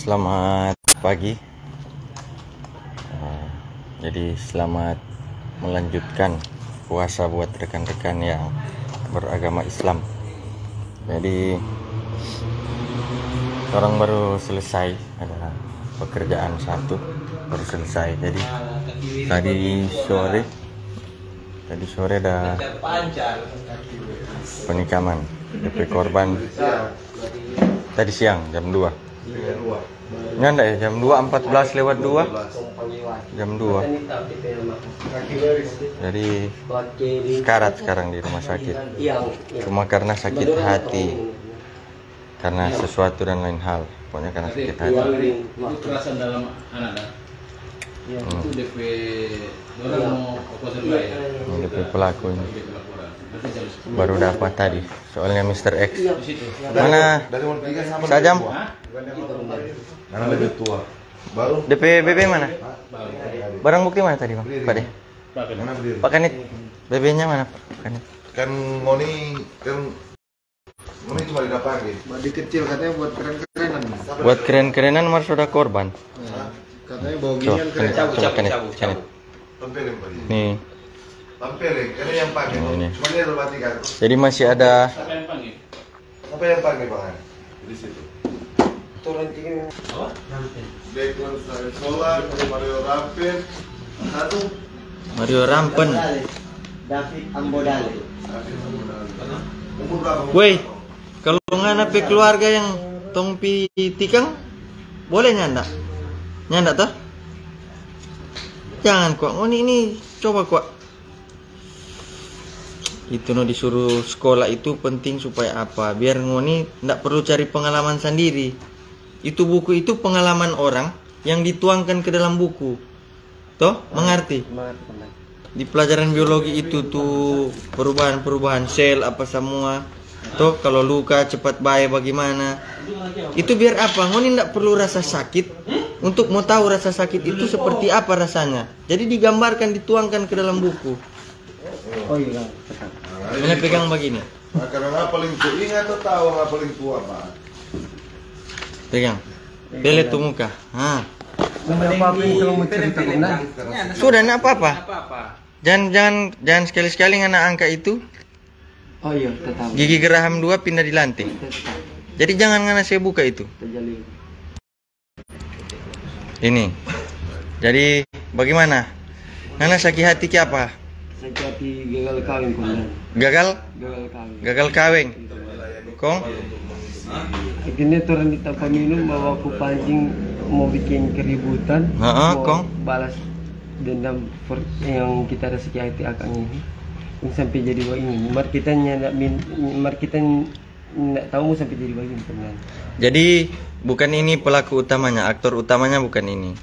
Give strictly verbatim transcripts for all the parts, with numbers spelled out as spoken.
Selamat pagi. Eh, jadi selamat melanjutkan puasa buat rekan-rekan yang beragama Islam. Jadi orang baru selesai, ada pekerjaan satu baru selesai. Jadi tadi sore, tadi sore ada penikaman D P korban tadi siang jam dua. Nyanda ya, jam dua, empat belas lewat dua. Jam dua. Jadi sekarat sekarang di rumah sakit. Cuma karena sakit hati, karena sesuatu dan lain hal. Pokoknya karena sakit hati. Itu kerasan dalam anak dah. Hmm. Itu D P orang mau fokus. Ini D P pelaku ini. Baru dapat tadi. Soalnya Mister X. Mana? Sajam? Karena lebih tua. Baru D P B B mana? Barang bukti mana tadi, Bang? Pak De. Pak Kanit. B B-nya mana, Pak Kanit? Kan ngoni kan ngoni cuma di depan gitu. Di kecil katanya buat keren-kerenan. Buat keren-kerenan mar sudah korban. Katanya bawa ginian keren. Cabut, cabut, cabut, cabut. Tampilin pagi. Nih. Tampilin, karena yang pakai. Ini. Cuma dia lewat tiga. Jadi masih ada Apa yang pakai Bang? Di situ. Dekon Solar, Mario Rampen, satu. Mario Rampen. David Ambodale. Umur berapa? Woi, kalau ngana pe keluarga yang tong pi tikang, boleh nyanda? Nyanda toh? Jangan kok, ngoni ini coba kok. Itu no disuruh sekolah itu penting supaya apa? Biar ngoni ndak perlu cari pengalaman sendiri. Itu buku itu pengalaman orang yang dituangkan ke dalam buku. Toh, mengerti? Di pelajaran biologi itu tuh perubahan-perubahan sel apa semua. Toh, kalau luka cepat bae bagaimana? Itu biar apa? Ngoni ndak perlu rasa sakit untuk mau tahu rasa sakit itu seperti apa rasanya. Jadi digambarkan, dituangkan ke dalam buku. Oh iya. Ini pegang begini. Nah, karena nggak paling tua ingat atau tahu nggak paling tua, Pak? Pegang. Pele tu muka. Ha. Apa-apa yang kalau mau cerita, Bang? Sudah, ndak apa-apa. Jangan jangan jangan sekali-sekali ngana angka itu. Oh iya, tetap. Gigi geraham dua pindah di lantai. Jadi jangan ngana se buka itu. Terjadi. Ini. Jadi bagaimana? Ngana sakit hati kiapa? Sakit hati gagal kawin, Komandan. Gagal? Gagal kawin. Gagal kaweng. Kong? Akhirnya torang di tampa minum, bawa ku pancing mau bikin keributan, Heeh, mau kong? Balas dendam per- yang kita ada sakit hati akang ini. Ini sampai jadi begini. Mar kita nyanda min, mar kita ndak tahu mau sampai jadi begini, Komandan. Jadi bukan ini pelaku utamanya, aktor utamanya bukan ini.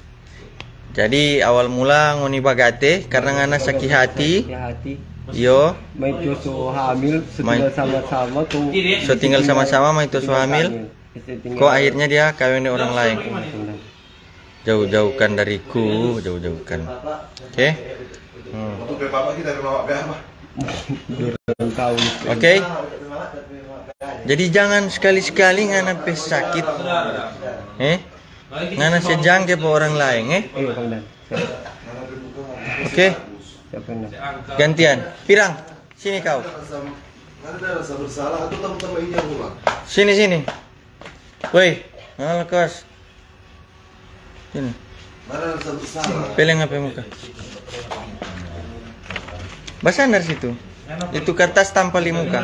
Jadi awal mula ngoni bagate karena ngana sakit hati. Sakit hati. Yo, Mai tu so hamil, so Mai. Tinggal sama-sama tu. So tinggal sama-sama, mai tu so hamil. Ko akhirnya dia kawin dengan orang lain. Jauh-jauhkan dariku, jauh-jauhkan. Oke? Hmm. Untuk bapak kita ada bapak apa? Orang tahu. Oke? Jadi jangan sekali-sekali ngana pe sakit. Eh? Ngana se jangke pa orang lain, eh? Iya, Komandan. Oke? Siapa yang Gantian. Pirang, sini kau. Ada rasa bersalah atau teman-teman ini yang ulang? Sini, sini. Woi, ngana lekas. Sini. Mana rasa bersalah? Peleng apa muka? Basandar situ. Itu kertas tampal di muka.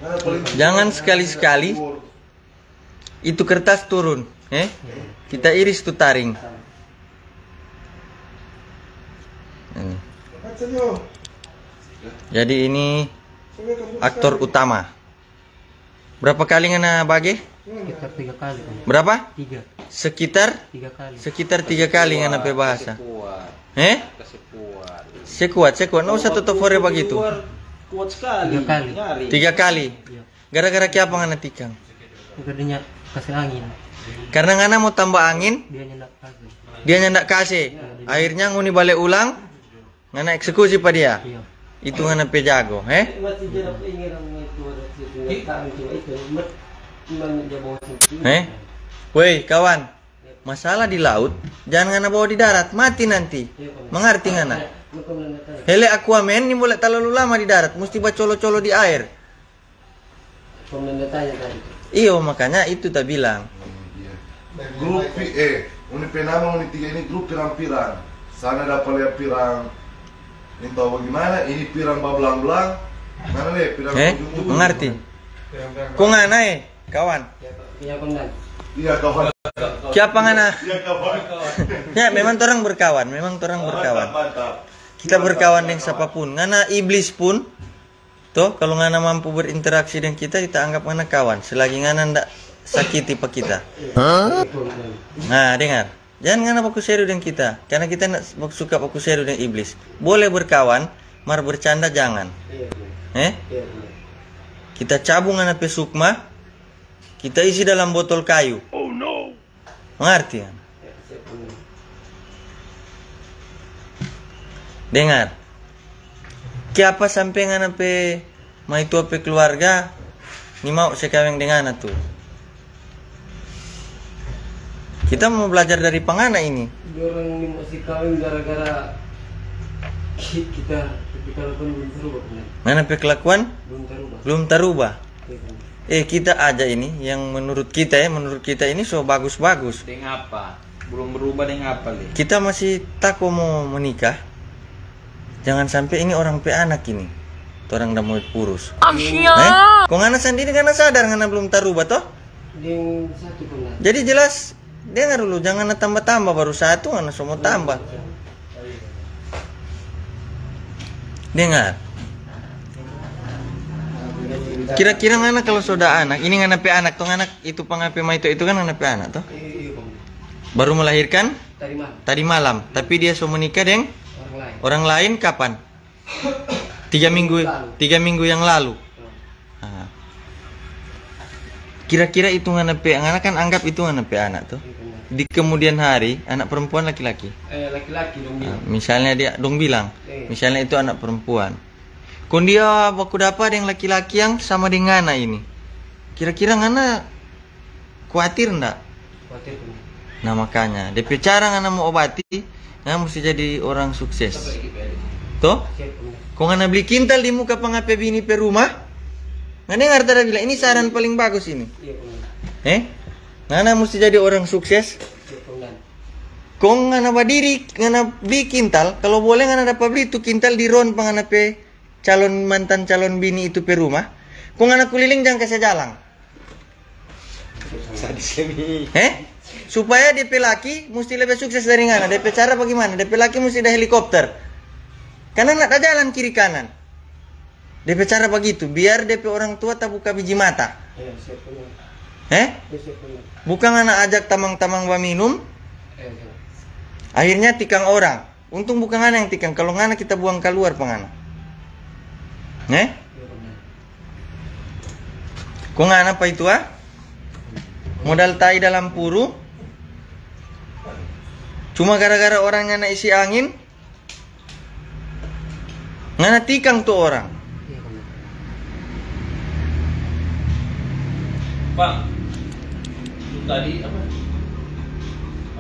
Mana paling Jangan sekali-sekali itu kertas turun, eh? Kita iris tu taring. Ini. Jadi ini aktor utama. Berapa kali ngana bage? Sekitar tiga kali, Komandan. Berapa? Tiga. Sekitar Tiga kali. Sekitar tiga kali ngana pe bahasa. Eh? Kasih kuat. Sekuat, sekuat. Nggak usah tutup fore begitu. Kuat sekali. Tiga kali. Ngari. Tiga kali. Iya. Gara-gara kiapa ngana tikang? Itu dia kasih angin. Karena ngana mau tambah angin, Dia nyendak kasih. dia nyendak kase. Akhirnya ngoni bale ulang, ngana eksekusi pa dia. Iya. Itu ngana pe jago, eh? Masih jarak pengiran itu ada sih, tinggal tangan cuma itu. Mat, cuma dia bawa sendiri. Eh? Woi, kawan, masalah di laut, jangan ngana bawa di darat, mati nanti. Iya, Komandan. Mangarti ngana? Iya, betul, Komandan. Hele Aquaman ni bole talalu lama di darat, musti bacolo-colo di aer. Komandan tanya tadi. Iyo, makanya itu ta bilang. Grup pi-, eh, ngoni pe nama ngoni tiga ini grup pirang-pirang. Sana dapa lia pirang. Ini tahu bagaimana? Ini pirang bablang-blang. Mana le pirang Eh, ujung-ujung? Mengerti? Pirang-pirang. Kong ngana, eh, kawan. Iya, Komandan. Iya, kawan. Kiapa ngana? Iya, kawan. Ya, memang torang berkawan, memang torang berkawan. Mantap, mantap. Kita berkawan deng siapapun. Ngana iblis pun, toh, kalau ngana mampu berinteraksi deng kita, kita anggap ngana kawan. Selagi ngana ndak sakiti pa kita. Hah? Nah, dengar. Jangan ngana baku seru deng kita, karena kita ndak baku suka baku seru deng iblis. Boleh berkawan, mar bercanda jangan. Iya, iya. Eh? Iya, iya. Kita cabung ngana pe sukma, kita isi dalam botol kayu. Oh no. Mangarti kan? Iya, siap, Komandan. Dengar. Kiapa sampe ngana pe maitua pe keluarga ni mau se kaweng deng ngana tu? Kita mau belajar dari pa ngana ini. Dorang ni mau se kaweng gara-gara ki-, kita pe kelakuan belum taruba, Komandan. Ngana pe kelakuan belum taruba. Belum taruba. Iya, Komandan. Eh, kita aja ini yang menurut kita ya, menurut kita ini so bagus-bagus. Deng apa? Belum berubah deng apa le? Kita masih tako mo menikah. Jangan sampe ini orang pe anak ini, torang da mo urus. Eh? Kong ngana sandiri ngana sadar ngana belum taruba to? Deng satu, Komandan. Jadi jelas, dengar dulu, jangan ngana tamba-tamba, baru satu ngana so mo tamba. Dengar. Kira-kira ngana kalau so da anak, ini ngana pe anak to, ngana itu pa ngana pe maitua itu kan ngana pe anak to? Iya, iya, Komandan. Baru melahirkan? Tadi malam. Tadi malam, tapi dia so menikah deng orang lain. Orang lain kapan? Tiga minggu, lalu. Tiga minggu yang lalu. Hmm. Ah. Kira-kira itu ngana pe, ngana kan anggap itu ngana pe anak tuh. Iya, benar. Di kemudian hari, anak perempuan laki-laki? Eh, laki-laki dong bilang. Ah, misalnya dia dong bilang, iya, misalnya itu anak perempuan. Kong dia baku dapa deng laki-laki yang sama deng ngana ini. Kira-kira ngana kuatir nda? Kuatir, Komandan. Nah, makanya, de pe cara ngana mo obati, ngana musti jadi orang sukses. Coba dikit, Pak Edi. Toh? Siap, Komandan. Kong ngana bli kintal di muka pa ngana pe bini pe rumah, ngana dengar ta da bilang, ini saran paling bagus ini. Iya, Komandan. Eh? Ngana musti jadi orang sukses. Siap, Komandan. Kong ngana badiri, ngana bli kintal, kalo boleh ngana dapa bli tu kintal di ron pa ngana pe calon, mantan calon bini itu pe rumah. Kong ngana kuliling jang kase jalang. Sadis ini. Eh? Supaya de pe laki musti lebe sukses dari ngana. De pe cara bagimana? De pe laki musti da helikopter. Karena nda da jalan kiri kanan. De pe cara bagitu, biar de pe orang tua tabuka biji mata. Iya, siap, Komandan. Eh? Iya, siap, Komandan. Bukang ngana ajak tamang-tamang baminum, iya, siap, akhirnya tikang orang. Untung bukang ngana yang tikang, kalo ngana kita buang kaluar pa ngana. Eh? Iya, Komandan. Kong ngana pa itu, ah? Modal tai dalam puru. Cuma gara-gara orang ngana isi angin, ngana tikang tu orang. Iya, Komandan. Bang, itu tadi apa?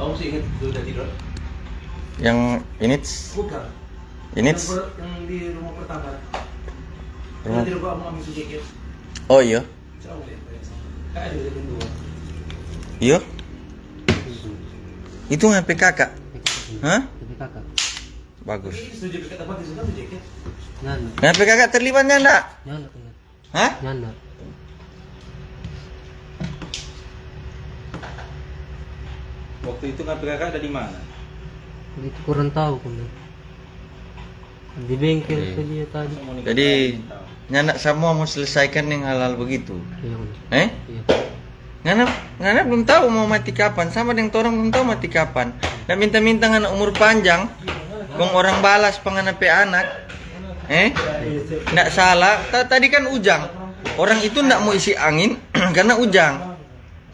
Aku masih ingat itu tadi, Don. Yang ini? Bukan. Ini? Yang per-, yang di rumah pertama. Rumah. Yang tadi gua mau ambil si jaket. Oh, iya. Coba lihat, Pak. Kayak ada yang dua. Iya? Itu ngana pe kaka? Hah? Itu kaka. Bagus. Ini sudah dekat apa, di sana tuh jaket? Nyanda. Ngana pe kaka terlibat nyanda? Nyanda, Komandan. Hah? Nyanda. Waktu itu ngana pe kaka ada di mana? Itu kurang tahu, Komandan. Di bengkel. Iya. Tadi dia tadi. Jadi, nyanda samua mo selesaikan deng hal-hal begitu. Iya, Komandan. Eh? Iya. Ngana, ngana belum tahu mau mati kapan, sama deng torang belum tahu mati kapan. Nda minta-minta ngana umur panjang, kong orang balas pa ngana pe anak. Eh? Nda salah. Ta-, tadi kan ujang. Orang itu nda mau isi angin karena ujang.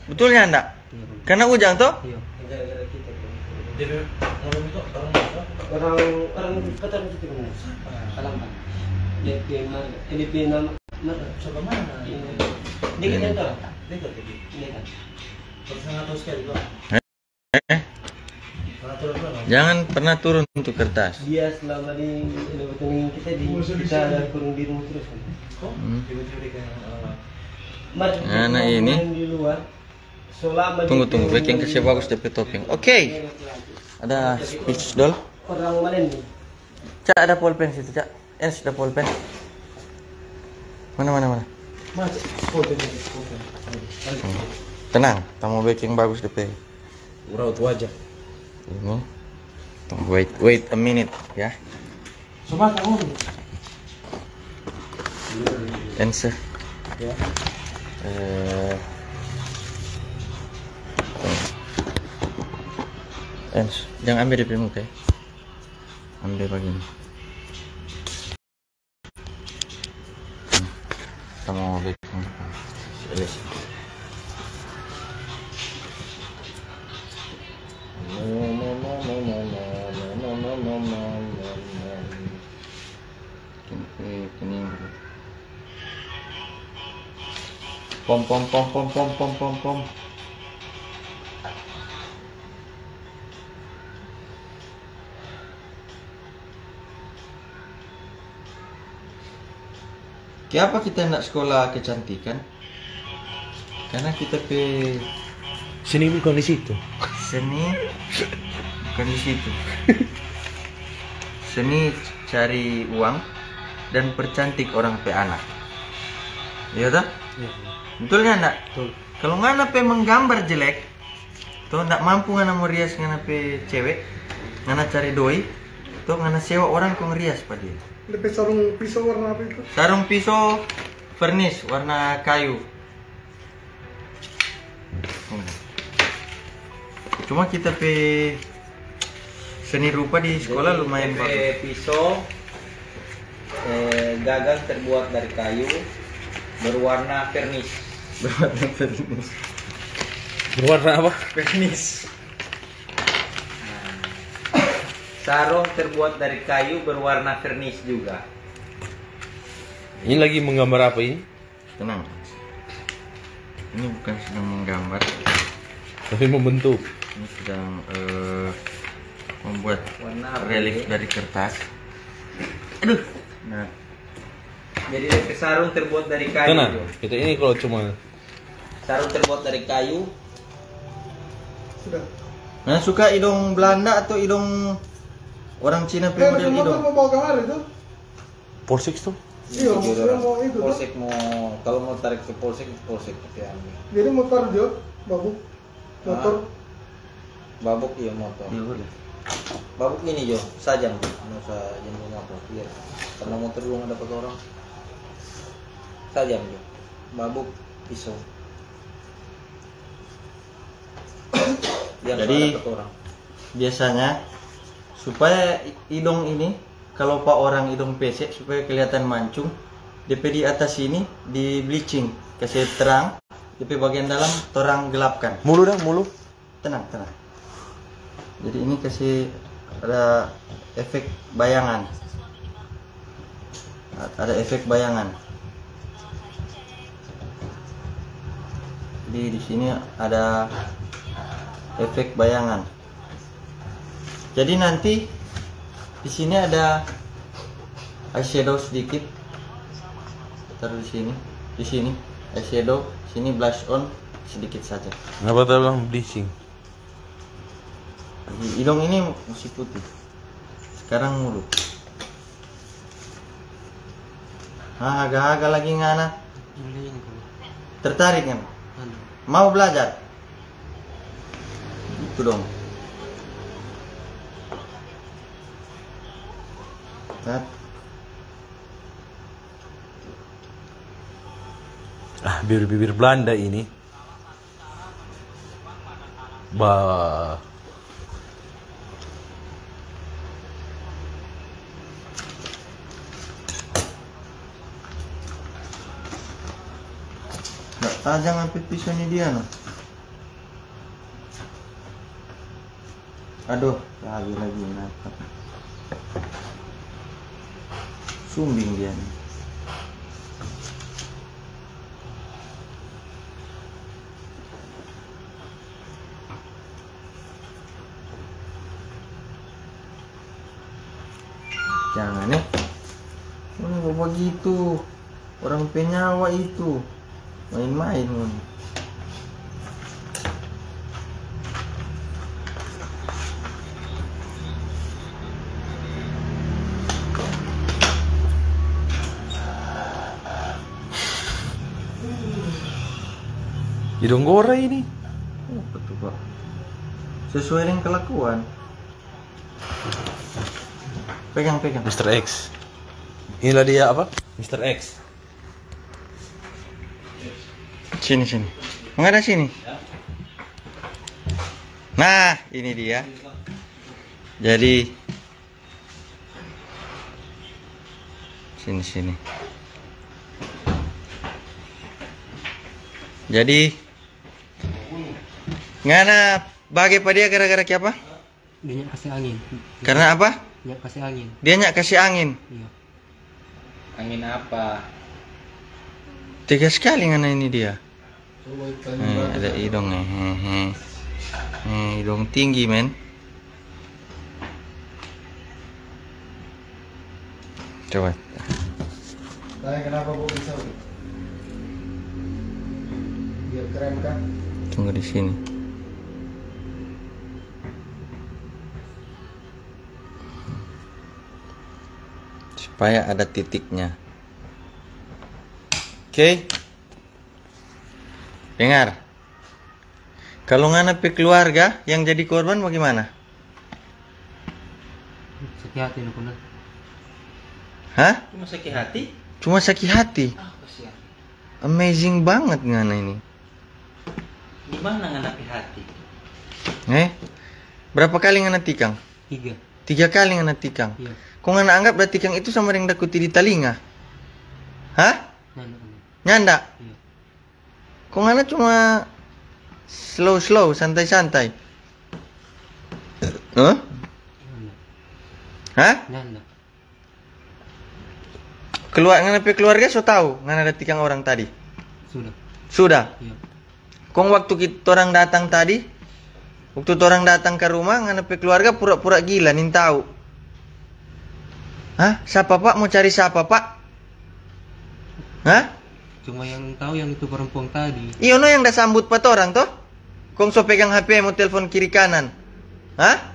Betul ya nda? Iya. Karena ujang toh? Iya. Orang, orang Batak itu kan. Kalampa. D P mar-, eh, D P nama, mar-, Coba mana? Ini. Dia kan tahu. Dia kan tadi. Ini kan. Sangat tahu sekali, Bang. Eh? Sangat tahu, Bang. Jangan pernah turun untuk kertas. Dia selama di, di kita di, kita ada kurung di rumah terus, kan? Hmm. Tiba-tiba dia kayak, eh, Mar, nah, nah, ini. Di luar. Tunggu, tunggu, bikin kasih bagus depe topping. Oke. Ada spidol. Orang mana ni? Cak, ada pulpen situ, Cak. Ens, ada pulpen. Mana, mana, mana? Tenang, kita mau bikin bagus depe. Uraut wajah. Ini. Tunggu, wait, wait a minute ya. Coba kamu. Ense. Ya. Eh, Ens, jangan ambil di muka ya. Ambil begini. Kita mau bikin. Pom, pom, pom, pom, pom, pom, pom, pom. Kiapa kita ndak sekolah kecantikan? Karena kita pe seni bukan di situ. Seni bukan di situ. Seni cari uang dan percantik orang pe anak. Iya toh? Iya. Betul nggak, ndak? Betul. Kalau ngana pe menggambar jelek, to, ndak mampu ngana mo rias ngana pe cewe, ngana cari doi, to, ngana sewa orang kong rias pa dia. Depe sarung piso warna apa itu? Sarung piso vernis warna kayu. Hmm. Cuma kita pe seni rupa di sekolah lumayan bagus. Piso, eh, gagang terbuat dari kayu, berwarna vernis. Berwarna vernis. Berwarna apa? Vernis. Nah. Sarung terbuat dari kayu berwarna vernis juga. Ini lagi menggambar apa ini? Tenang. Ini bukan sedang menggambar. Tapi membentuk. Ini sedang, eh, membuat relief dari kertas. Aduh. Nah. Jadi depe sarung terbuat dari kayu. Tenang, kita ini kalau cuma sarung terbuat dari kayu. Sudah. Nah, suka idong Belanda atau idong orang Cina pe model idong? Mau bawa kamari tu? Polsek tu? Iya, maksudnya mau itu tu. Polsek mau, kalau mau tarik ke polsek, itu polsek tapi ambil. Jadi motor jo, babu. Motor. Babuk, iya, motor. Iya, boleh. Babuk ini jo, sajam. Nggak usah jempol motor. Iya. Karena motor belum ada pakai orang. Sajam jo. Babuk, pisau. Jadi, biasanya supaya i-, idong ini, kalau pa orang idong pesek, supaya kelihatan mancung, depe di atas ini di bleaching, kase terang, depe bagian dalam torang gelapkan. Mulu dang, mulu. Tenang, tenang. Jadi ini kasih ada efek bayangan. Ada efek bayangan. Jadi di sini ada efek bayangan. Jadi nanti di sini ada eyeshadow sedikit. Taruh di sini, di sini eyeshadow, sini blush on sedikit saja. Kenapa ta bilang bleaching? Idong ini masih putih. Sekarang mulu. Ah, haga-haga lagi ngana. Tertarik kan? Mau belajar? Itu dong. Ah, bibir-bibir Belanda ini. Ba. Nggak tajam apa pisau ni dia, no? Aduh, lagi-lagi nangkap. Sumbing dia ni. Jangan, eh. Ngoni bagitu. Orang pe nyawa itu. Main-main ngoni. Idong gora ini. Apa tuh, Pak? Sesuai dengan kelakuan. Pegang, pegang. Mister X. Inilah dia apa? Mister X. Sini, sini. Mangada sini. Nah, ini dia. Jadi, sini, sini. Jadi, ngana bage pa dia gara-gara kiapa? Dia nyak kase angin. Karena apa? Nyak kase angin. Dia nyak kase angin. Iya. Angin apa? Tega skali ngana ini dia. Coba tanya. Eh, ada idong, eh, eh, eh. Eh, idong tinggi, men. Coba. Tanya kenapa kok bisa? Biar keren kan? Tunggu di sini. Supaya ada titiknya. Oke. Dengar. Kalau ngana pe keluarga yang jadi korban, bagaimana? Sakit hati, no, bener. Hah? Cuma sakit hati? Cuma sakit hati. Ah, kasihan. Amazing banget ngana ini. Di mana ngana pe hati? Eh? Berapa kali ngana tikang? Tiga. Tiga kali ngana tikang. Iya. Kong ngana anggap da tikang itu sama deng da kuti di talinga? Hah? Nyanda, bener. Nyanda? Iya. Kong ngana cuma slow-slow, santai-santai. Hah? Nyanda. Hah? Nyanda. Keluar, ngana pe keluarga so tau ngana da tikang orang tadi? Sudah. Sudah? Iya. Kong waktu kit-, torang datang tadi, waktu torang datang ka rumah, ngana pe keluarga pura-pura gila, nintau. Hah? Sapa, Pak? Mo cari sapa, Pak? Hah? Cuma yang tahu yang itu perempuan tadi. Iyo no yang da sambut pa torang to? Kong so pegang H P mo telfon kiri kanan. Hah?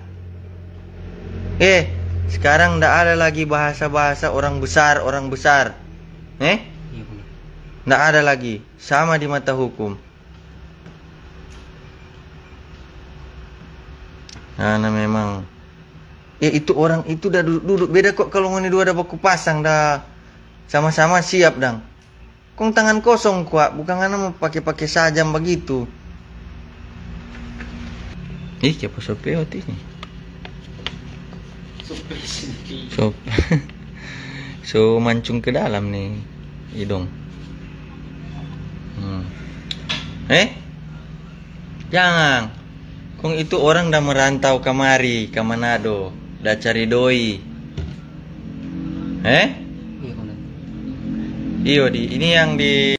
Eh, sekarang nda ada lagi bahasa-bahasa orang besar, orang besar. Eh? Iya, benar. Nda ada lagi. Sama di mata hukum. Nah, nah memang. Ya itu orang itu da duduk-duduk. Beda kok kalau ngoni dua da baku pasang da sama-sama siap dang. Kong tangan kosong kwa, bukang ngana mo pake-pake sajam bagitu. Ih, kiapa so peot ini? So, so mancung ke dalam ni idong. Hmm. Eh? Jangan. Kong itu orang da merantau kamari, ka Manado, da cari doi. Eh? Iya, benar. Iyo, di, ini yang di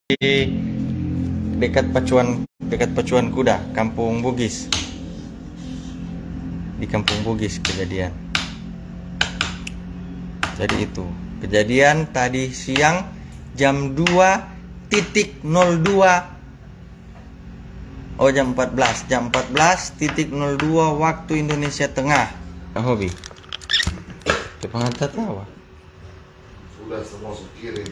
dekat pacuan, dekat pacuan kuda, Kampung Bugis. Di Kampung Bugis kejadian. Jadi itu, kejadian tadi siang jam dua titik nol dua. Oh, jam empat belas, jam empat belas titik nol dua waktu Indonesia Tengah. Kang Hobi. Cepat tawa. Sudah semua su kirim.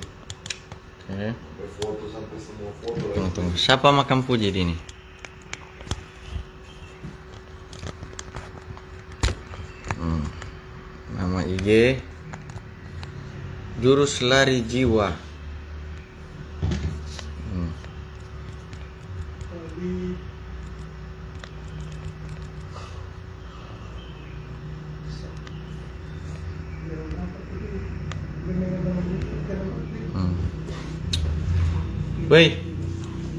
Eh. Sampai foto, sampai semua foto. Tunggu, tunggu. Siapa makang puji di ini? Hmm. Nama I G Jurus Lari Jiwa. Hmm. Hmm. Woi,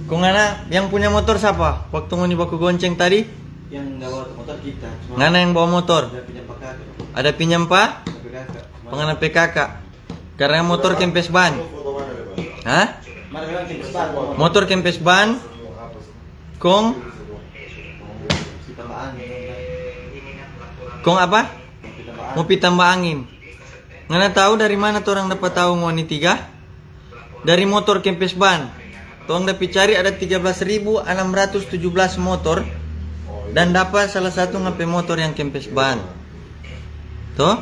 kong ngana yang punya motor sapa? Waktu ngoni baku gonceng tadi? Yang bawa motor kita. Cuma ngana yang bawa motor? Ada pinjam pa kaka. Ada pinjam pa? Ada kaka. Cuma ngana pe kaka. Karena motor kempes ban. Hah? Motor kempes ban. Kong? Kong apa? Mo pi tamba angin. Ngana tahu dari mana torang dapa tahu ngoni tiga? Dari motor kempes ban. Tong da pi cari ada tiga belas ribu enam ratus tujuh belas motor dan dapa salah satu ngape motor yang kempes ban. Toh?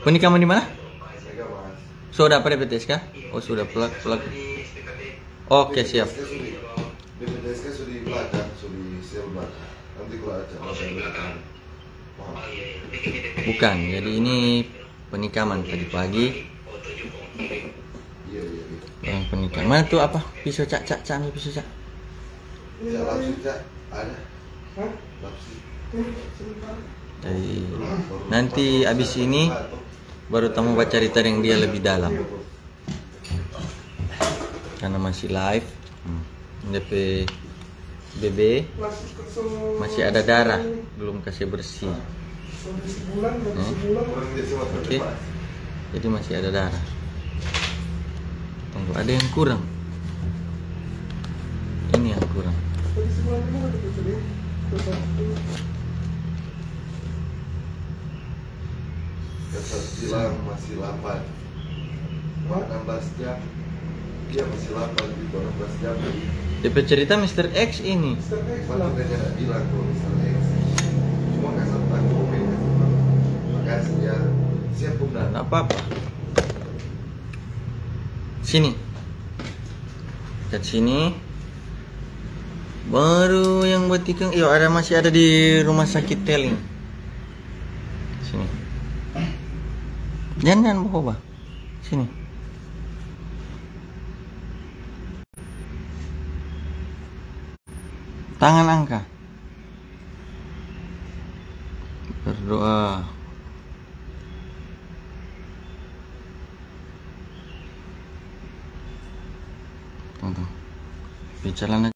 Kong di kamar di mana? Sudah apa D P T S K? Oh, sudah, plak, plak. Oke, siap. D P T S K sudah di belakang, sudah di sel belakang. Nanti kalau ada acara, bukan, jadi ini penikaman tadi pagi. Iya, iya, iya. Yang penikaman. Mana tuh apa? Pisau, Cak, Cak, Cak, ambil pisau, Cak. Cak, lapsi, Cak, ada. Lapsi. Jadi, nanti abis ini baru tamu bacarita deng dia lebih dalam. Karena masih live. Hmm. Dia pe B B masih ada darah, belum kasih bersih. Hmm. Oke. Jadi masih ada darah. Tunggu, ada yang kurang. Ini yang kurang. Kan saya bilang masih lambat. Enam belas jam. Dia masih lambat gitu, enam belas jam lagi. D P cerita Mister X ini. Mister X. Cuma bilang. Kita jangan bilang kalau Mister X. Cuma kasih tahu, oke, kasih tahu. Makasih ya. Siap, Bunda. Nggak apa-apa. Sini. Dekat sini. Baru yang buat tikang, iyo, ada, masih ada di rumah sakit Teling. Sini. Jangan, jangan bawa, bah. Sini. Tangan angka. Berdoa. Tuh, tuh. Bicara